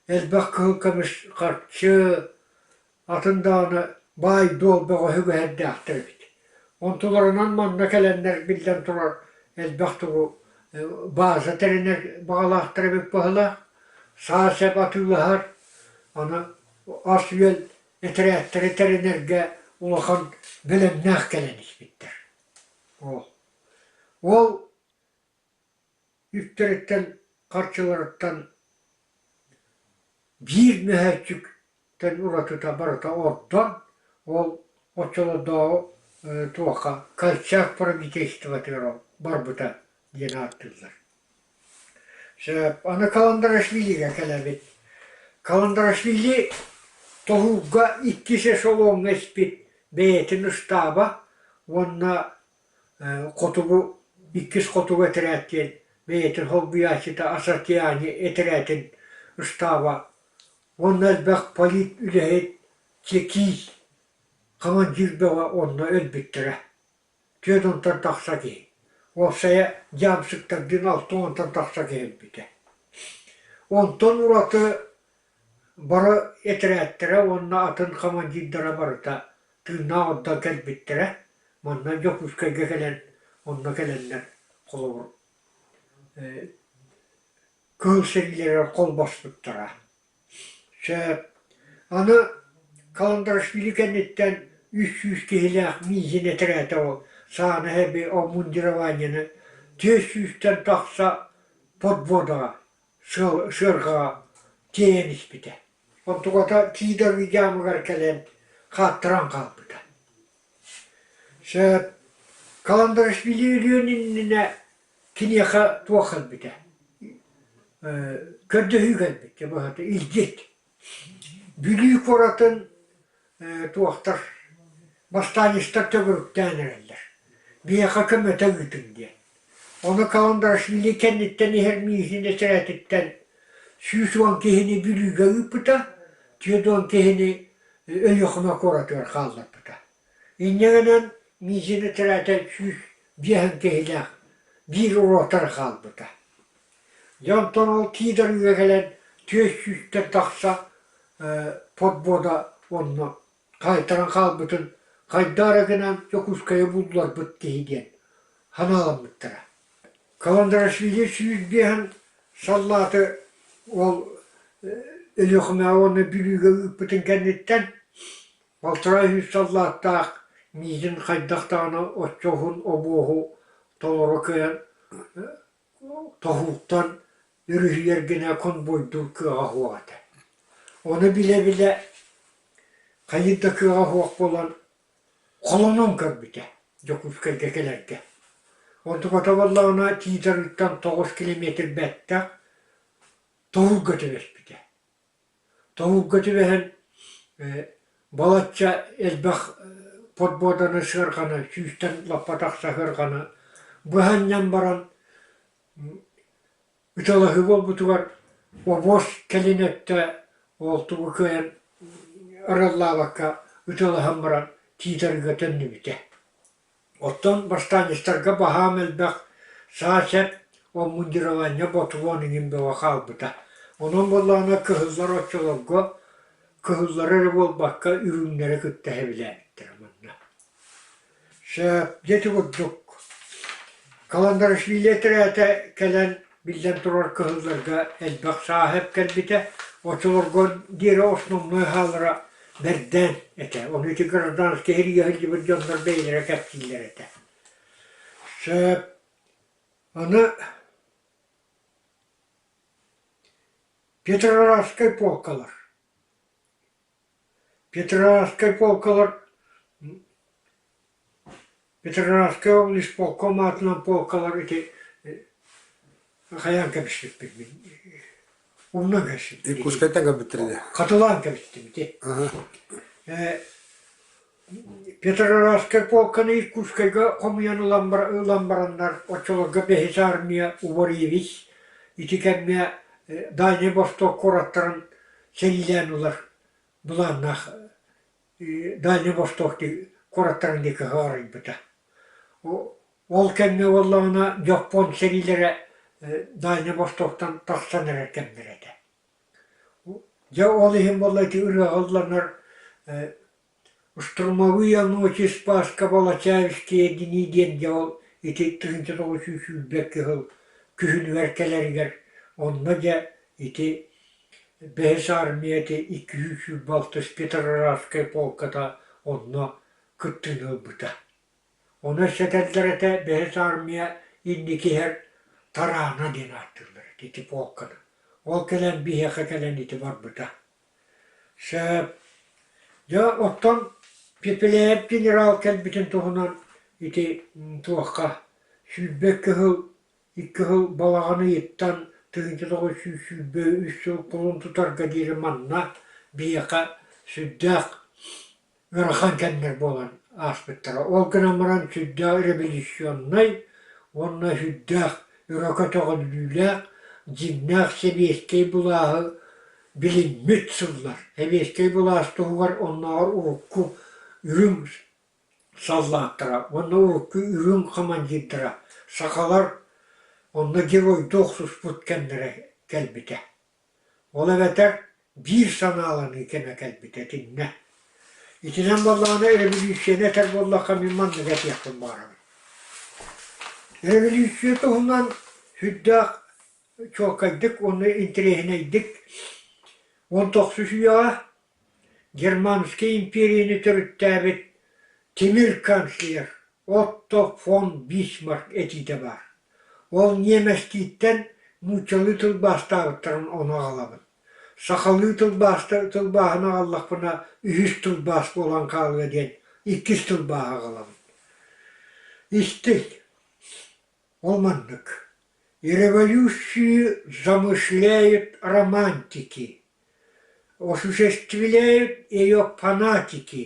элбэх кыһыл көмүс харчы, атын даҕаны баай-дуол бөҕө сүгэһэрдээхтэр эбит. Онтуларынан манна кэлэннэр биллэн турар элбэх тугу бааза тэринэр баҕалаахтар эбит быһыылаах, саа-сэп атыылаһар, аны ас-үөл этэрээттэри тэринэргэ улахан бэлэмнээх кэлэн испиттэр. Ол ол үптэриттэн харчыларыттан биир мөһөөччүктэн уратыта барыта ордон, ол оччолордооҕу туохха Колчак правительствотыгар барбыта диэн ааттыыллар. Сөп. Аны Каландарашвилига кэлэбит. Каландарашвили тоһуурга иккис эшелоҥҥа испит бэйэтин ыстааба уонна хотугу иккис хотугу этэрээт диэн бэйэтин солбуйааччыта Асатиани этэрээтин ыстааба уонна элбэх полит үлэһит чекист командир бөҕө онно өлбүттэрэ. 40 тахса киһи. Уопсайа дьаамсыктардыын 60 тахса киһи өлбүтэ. Онтон ураты бары этэрээттэрэ уонна атын командирдара барыта тыыннаах ордон кэлбиттэрэ. Манна Дьокуускайга кэлэн, онно кэлэннэр холобур кыһыл сэриилэригэр холбоспуттара. Сөп. Аны Каландарашвили кэнниттэн 300 киһилээх миигин этэрээтэ ол сааны эби обмундированиены 400-тэн тахса подводаҕа сыарҕаҕа тиэйэн испитэ. Онтуката Тиидор дьаамыгар кэлэн хааттаран хаалбыта. Сөп. Каландарашвили өлүөн иннинэ киниэхэ туох кэлбитэ көрдөһүү кэлбит быһата илдьит Бүлүү куоратын туохтар бастаанньыстар төгүрүктээн эрэллэр биһиэхэ көмөтө ыытыҥ диэн ону Каландарашвили кэнниттэн иһэр миисин этэрээтиттэн 110 киһини Бүлүүгэ ыыппыта 40 киһини Өлүөхүмэ куоратыгар хаалларбыта Инньэ гынан миисин этэрээтэ 105 киһилээх биир ротор хаалбыта. Дьэ онтон ол Тиидэргэ кэлэн 400-тэн тахса подвода онно хаайтаран хаалбытын хайдах эрэ гынан Дьокуускайы булларбыт киһи диэн санааламмыттара. Каландарашвили 105 саллааты ол Өлүөхүмэҕэ уонна Бүлүүгэ ыыппытын кэнниттэн Балтараа сүүс саллааттаах миигин хайдах даҕаны оччо уһун обуоһу толору кыайан тоһууттан өрүһүйэр гына конвойдуур кыаҕа суох этэ. Ону билэ-билэ хайыыр да кыаҕа суох буолан холонон көрбүтэ Дьокуускайга кэлэргэ. Онтуката буоллаҕына Тиитарыттан 9 километр бэттэх тоһуурга түбэспитэ. Тоһуурга түбэһэн балачча элбэх подбуоданы сыарҕаны, сүүстэн лаппа тахса сыарҕаны быһа анньан баран ыталаһыы буолбутугар обуос кэлин өттө ол тугу кыайан арыаллаабакка ыталаһан баран Тиитарыга төннүбүтэ. Оттон бастаанньыстарга баһаам элбэх саа-сэп, обмундирование ботуруон иҥин бөҕө хаалбыта. Онон буоллаҕына кыһыллар оччолорго кыһыллары эрэ буолбакка үрүҥнэри кытта сэбилээбиттэрэ манна. Сөп, дьэ ити курдук Каландарашвили этэрээтэ кэлэн биллэн турар кыһылларга элбэх саа-сэп кэлбитэ. Оччолорго диэри основной хаалара бэрдээн этэ. Ону ити гражданскай сэриигэ сылдьыбыт дьоннор бэйэлэрэ кэпсииллэр этэ. Сөп. Аны Петроградскай полкалар. Петроградскай полкалар Петроградскай облисполком аатынан полкалар ити хайаан кэбиспиппин мин умнан кэбиспиппин. Иркутскайтан кэлбиттэр ини. Хатылаан кэбистим ити. Петроградскай полканы Иркутскайга хомуйан ылан, ылан бараннар оччолорго бэһис армия Уборевич ити кэмҥэ Дальний Восток куораттарын сэриилээн ылар былааннаах Дальний Восток куораттарын диэки ыһаарыйбыта. Ол кэмҥэ буоллаҕына Дьоппуон сэриилэрэ Дальний Востоктан тахсан эрэр кэмнэрэ этэ. Дьэ ол иһин буолла ити ырыаҕа ылланар «Штурмовые ночи Спаска Волочаевские дни» диэн дьэ ол ити 1922 сыл күһүнүгэр кэлэригэр онно дьэ ити Бэһис армия ити 226 Петроградскай полката онно кыттыыны ылбыта. Ону өссө этэллэр этэ Бэһис армия инники иһэр Тараана диэн ааттыыллар этэ ити полканы. Ол кэлэн биһиэхэ кэлэн ити барбыта. Сөп. Дьэ оттон Пепеляев генерал кэлбитин туһунан ити туохха 22 сыл Икки сыл балаҕан ыйыттан 1923 сыл кулун тутарга диэри манна биһиэхэ сүрдээх ыарахан кэмнэр буолан ааспыттара. Ол гынан баран сүрдээх революционнай уонна сүрдээх өрө көтөҕүллүүлээх, дьиҥнээх сэбиэскэй былааһы билиммит сыллар. Сэбиэскэй былаас туһугар оннооҕор урукку үрүҥ саллааттара уонна урукку үрүҥ командирдара сахалар онно геройдуу охсуспут кэмнэрэ кэлбитэ. Ол эбэтэр. Биир санааланыы кэмэ кэлбитэ итиннэ. Итинэн буоллаҕына өрөбүлүүссүйэни этэр буоллахха мин манныгы этиэхпин баҕарабын. Өрөбүлүүссүйэ туһунан сүрдээх чуолкайдык уонна интэриэһинэйдик 19 үйэҕэ Германскай империяны төрүттээбит тимир канцлер Отто фон Бисмарк этиитэ баар. Ол ньиэмэстииттэн нууччалыы тылбаастаабыттарын ону аҕалабын. Сахалыы тылбааһын аҕаллахпына үһүс тылбаас буолан хаалыа диэн иккис тылбааһы аҕалабын. Истиҥ, ол маннык: Революцию замышляют романтики, осуществляют ее фанатики,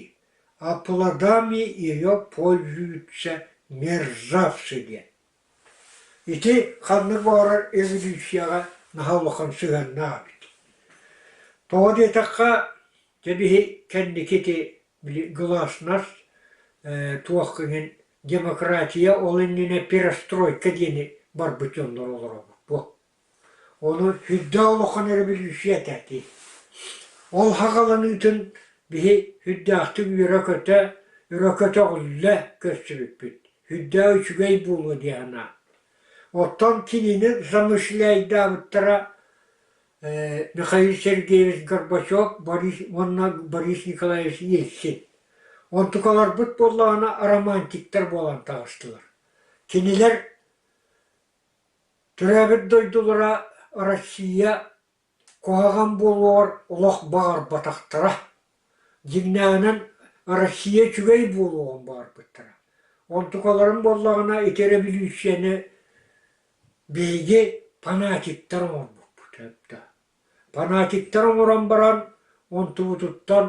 а плодами ее пользуются мерзавцы диэн. Ити ханнык баҕарар эволюцияҕа наһаа улахан сыһыаннаах эбит. Тоҕо диэтэххэ, дьэ биһи кэнники ити били гласность туох иһин демократия ол иннинэ перестройка диэни барбыт дьоннор олоробут буо. Ону сүрдээх улахан өрөбөлүүссүйэ этэ дии. Ол саҕаланыытын биһи сүрдээхтик үөрэ-көтө, өрө көтөҕүллэ көрсүбүппүт. Сүрдээх үчүгэй буолуо дии санаан. Оттон кинини замышляйдаабыттара Михаил Сергеевич Горбачев Борис уонна Борис Николаевич Ельцин. Онтукаларбыт буоллаҕына романтиктар буолан таҕыстылар. Кинилэр Төрөөбүт дойдулара Россия куһаҕан буолуоҕар олох баҕарбатахтара. Дьиҥнээҕинэн Россия үчүгэй буолуоҕун баҕарбыттара. Онтукаларын буоллаҕына ити өрөбүлүүссүйэни биһиги фанатиктар оҥорбуппут да. Фанатиктар оҥорон баран онтубутуттан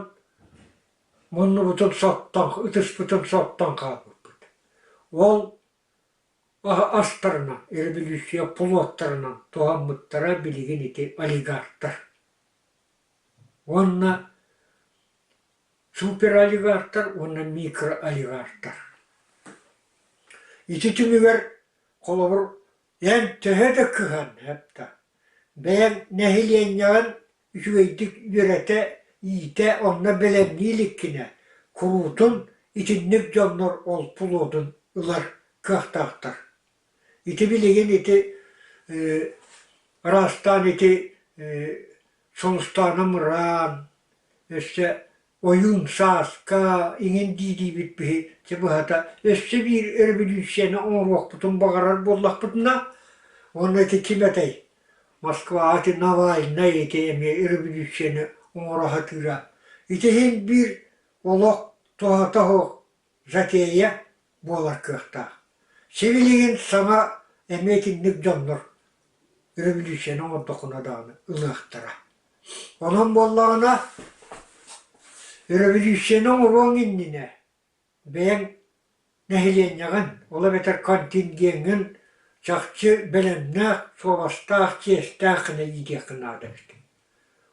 муннубутун соттон, ытыспытын соттон хаалбыппыт. Ол астарынан, революция пулуоттарынан туһаммыттара билигин ити олигархтар. Уонна суперолигархтар уонна микроолигархтар. Ити түмүгэр холобур эн төһө да кыһан да бэйэҥ нэһилиэнньэҕин үчүгэйдик үөрэтэ, иитэ, онно бэлэмнии иликкинэ, куруутун итинник дьоннор ол пулуотун ылар кыахтаахтар. Ити билигин ити араастаан ити Сулустаана Мыраан, өссө Ойуун Сааска иҥин дии-диибит биһи чэ быһата өссө биир өрөбүлүүссүйэни оҥоруохпутун баҕарар буоллахпытына уонна ити ким этэй Москваҕа ити Навальнай ити эмиэ өрөбүлүүссүйэни оҥоро сатыыра. Ити иһин биир олох туһата суох затея буолар кыахтаах. Сибилигин саҥа эмиэ итинник дьоннор революцияны оҥордоххуна даҕаны ылыахтара. Онон буоллаҕына революцияны оҥоруоҥ иннинэ бэйэҥ нэһилиэнньэҕин, ол эбэтэр контингеҥҥын чахчы бэлэмнээх, суобастаах, чиэстээх гына иитиэххин наада эбит.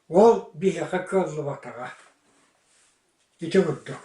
Ол биһиэхэ кыаллыбатаҕа. Ити курдук.